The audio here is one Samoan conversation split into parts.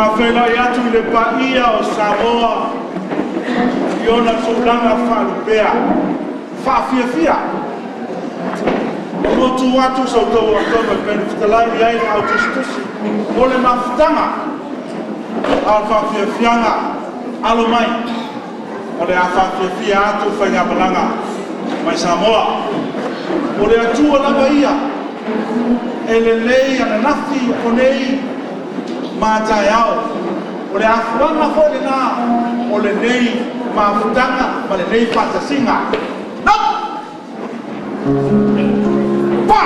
Faafeiloai atu i le paia o Samoa i ona tulaga faalupea faafiafia. Ua mautu atu sa outou atonu e pei ona fetalai i ai le Au Tusitusi mo le mafutaga, a o le faafiafiaga, alo mai, o le a faafiafia atu faigamalaga mai Samoa. O le Atua lava Ia e lelei ananafi, o nei ma a taeao. O le afuaga foi lena o lenei mafutaga ma lenei faatasiga. Pa! Pa!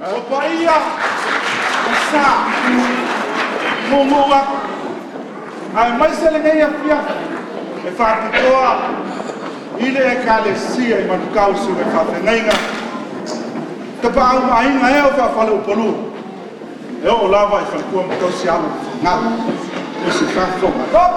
O paia ma sa gugu atu aemaise lenei afiafi e faapitoa i le Ekalesia i Manukau susuga i le Faafeagaiga, Tapaau ma Aiga e o Faa-faleupolu, e oo lava i faletua ma tausi, alo ma fanau aemaise le faafofoga.